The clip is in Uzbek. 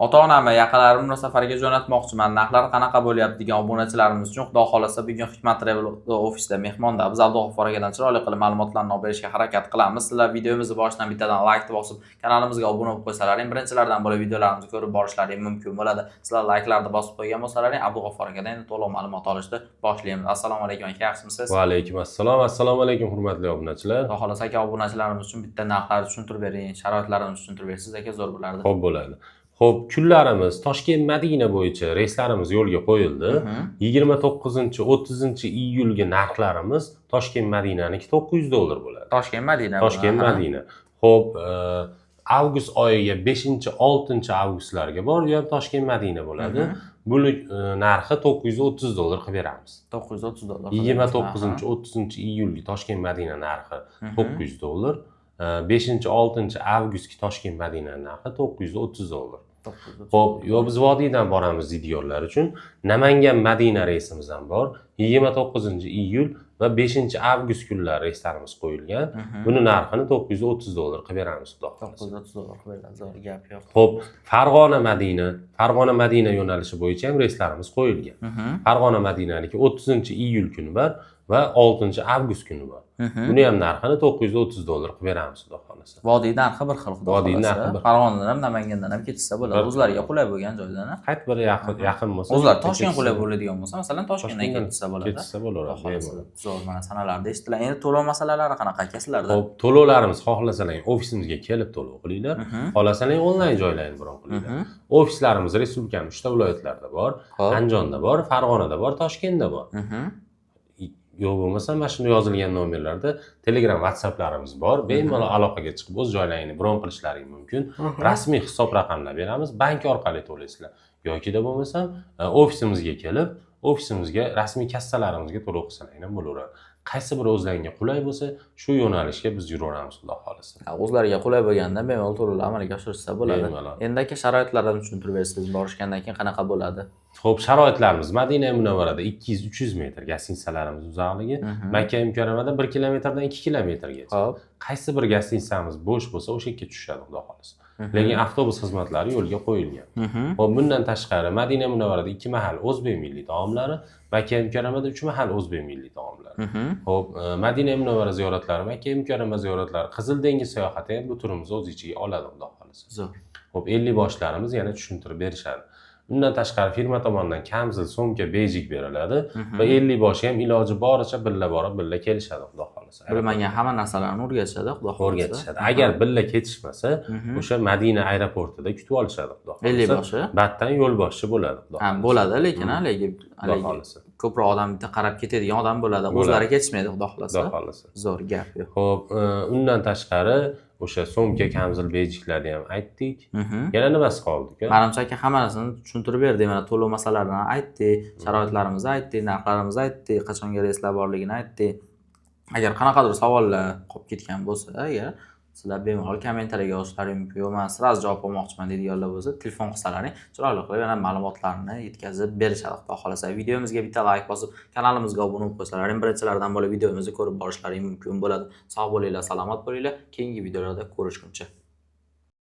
Ota-onamni, yaqinlarimni safarga jo'natmoqchiman. Narxlar qanaqa bo'lyapti degan obunachilarimiz uchun Xudo xolasa bugun Hikmat Travel ofisida mehmonda. Biz Abdug'affor akadan chiroyli qilib ma'lumotlarni olib berishga harakat qilamiz. Sizlar videomizni boshidan bittadan like bosib, kanalimizga obuna bo'lib qo'ysalaring, birinchilardan bo'lib videolarimizni ko'rib borishlaring mumkin bo'ladi. Sizlar layklarni bosib qo'ygan bo'lsalaring, Abdug'affor akadan endi to'liq ma'lumot olishni boshlaymiz. Assalomu alaykum aka, yaxshimisiz? Va alaykum assalom. Assalomu alaykum, hurmatli obunachilar. Xudo xolasa aka, obunachilarimiz uchun bitta narxlarni tushuntirib bering, sharoitlarimizni tushuntirib bersangiz aka, zo'r bo'lardi. Xo'p, bo'ladi. Xo'p, kunlarimiz Toshkent Madina bo'yicha reyslarimiz yo'lga qo'yildi. 29, 30 iyulga narxlarimiz Toshkent Madinaniki 900 dollar bo'ladi. Toshkent Madina. Toshkent Madina. Xo'p, avgust oyiga 5, 6 avgustlarga bor, u ham Toshkent Madina bo'ladi. Buni narxi 930 dollar qilib beramiz. 930 dollar. 29, 30 iyulga Toshkent Madina narxi 900 dollar. 5, 6 avgustga Toshkent Madina narxi 930 dollar. Xo'p, yo biz vodiydan boramiz deydiganlar uchun Namangan Madina reysimiz ham bor. 29 iyul va 5 avgust kunlari reyslarimiz qo'yilgan. Buni narxini 930 dollar qilib beramiz, Xudo xohlasa. 930 dollar qilib beriladi, zo'r, gap yo'q. Xo'p, Farg'ona Madina, Farg'ona Madina yo'nalishi bo'yicha ham reyslarimiz qo'yilgan. Farg'ona Madinaniki 30 iyul kuni bor va 6 avgust kuni bor. Buni ham narxini 930 dollar qilib beramiz, Xudo xohlasa. Vodiy narxi bir xil, Xudo Vodiy xohlasa. narxi bir. Farg'onadan ham, Namangandan ham ketishsa bo'ladi. Bir. O'zlariga qulay bo'lgan joydan. Qaysi biri yaqin, yaqin bo'lsa, O'zlari Toshkent ketishsa- qulay bo'ladigan bo'lsa, masalan, Toshkentdan Toshkentdan ketishsa bo'ladi. Ketishsa bo'laveradi, Xudo xohlasa. bemalol. Zo'r, mana sanalarda eshitilar. Endi to'lov masalalari qanaqa aka sizlarda? Xo'p, to'lovlarimiz xohlasalar ofisimizga kelib to'lov qilinglar, xohlasalar onlayn joylarni bron qilinglar. Ofislarimiz respublikani 3 ta viloyatlarida bor. Andijonda bor, Farg'onada bor, Toshkentda bor. Yo'q bo'lmasa, mana shunda yozilgan nomerlarda Telegram, WhatsApplarimiz bor. Bemalol aloqaga chiqib, o'z joylaringni bron qilishlaring mumkin. Rasmiy hisob raqamlar beramiz, bank orqali to'laysizlar. Yokida bo'lmasam, ofisimizga kelib, ofisimizga rasmiy kassalarimizga to'lov qilsalaring ham bo'laveradi. Qaysi biri o'zlaringga qulay bo'lsa, shu yo'nalishga biz yuraveramiz, Xudo xohlasa. Ha, o'zlariga qulay bo'lganda bemalol to'lovlar amalga oshirishsa bo'ladi. Bemalol. Endi aka, sharoitlarini tushuntirib bersangiz, borishgandan keyin qanaqa bo'ladi? Xo'p, sharoitlarimiz Madina Munavvarada 200-300 metr gostinitsalarimiz uzoqligi, Makka Mukarramada 1 kilometrdan 2 kilometrgacha. Qaysi bir gostinitsamiz bo'sh bo'lsa, o'sha yerga tushadi, Xudo xohlasa. Lekin avtobus xizmatlari yo'lga qo'yilgan. Xo'p, bundan tashqari Madina Munavvarada 2 mahal o'zbek milliy taomlari, Makka Mukarramada 3 mahal o'zbek milliy taomlari. Xo'p, Madina Munavvara ziyoratlari, Makka Mukarrama ziyoratlari, Qizil dengiz sayohati ham bu turimizni o'z ichiga oladi, Xudo xohlasa. Zo'r. Xo'p, 50 boshlarimiz yana tushuntirib berishadi. Undan tashqari firma tomonidan kamzil, sumka, bejik beriladi va 50 boshi ham iloji boricha birga borib, birga kelishadi, Xudo xohlasa. Bilmagan hamma narsalarni o'rgatishadi, Xudo xohlasa. O'rgatishadi. Agar birga ketishmasa, o'sha Madina aeroportida kutib olishadi, Xudo 50 xohlasa. boshi. Battan yo'lboshchi bo'ladi, Xudo Ha, xohlasa. bo'ladi, lekin haligi Xudo haligi xohlasa. ko'proq odam bitta qarab ketadigan odam bo'ladi. Bo'ladi. O'zlari ketishmaydi, Xudo xohlasa. Xudo xohlasa. Zo'r, gap yo'q. Xo'p, undan tashqari o'sha sumka, kamzil, bejiklarni ham aytdik. Yana nimasi qoldi uka? Manimcha aka, hammasini tushuntirib berdik. Mana to'lov masalalarini aytdik, sharoitlarimizni aytdik, narxlarimizni aytdik, qachonga reyslar borligini aytdik. Agar qanaqadir savollar qolib ketgan bo'lsa, agar sizlar bemalol kommentariyaga yozishlaring mumkin. Yo'q, man сразу javob olmoqchiman deydiganlar bo'lsa, telefon qilsalaring, chiroyli qilib yana ma'lumotlarni yetkazib berishadi, Xudo xohlasa. Videomizga bitta like bosib, kanalimizga obuna bo'lib qo'ysalaring, birinchilardan bo'lib videomizni ko'rib borishlaring mumkin bo'ladi. Sog' bo'linglar, salomat bo'linglar. Keyingi videolarda ko'rishguncha.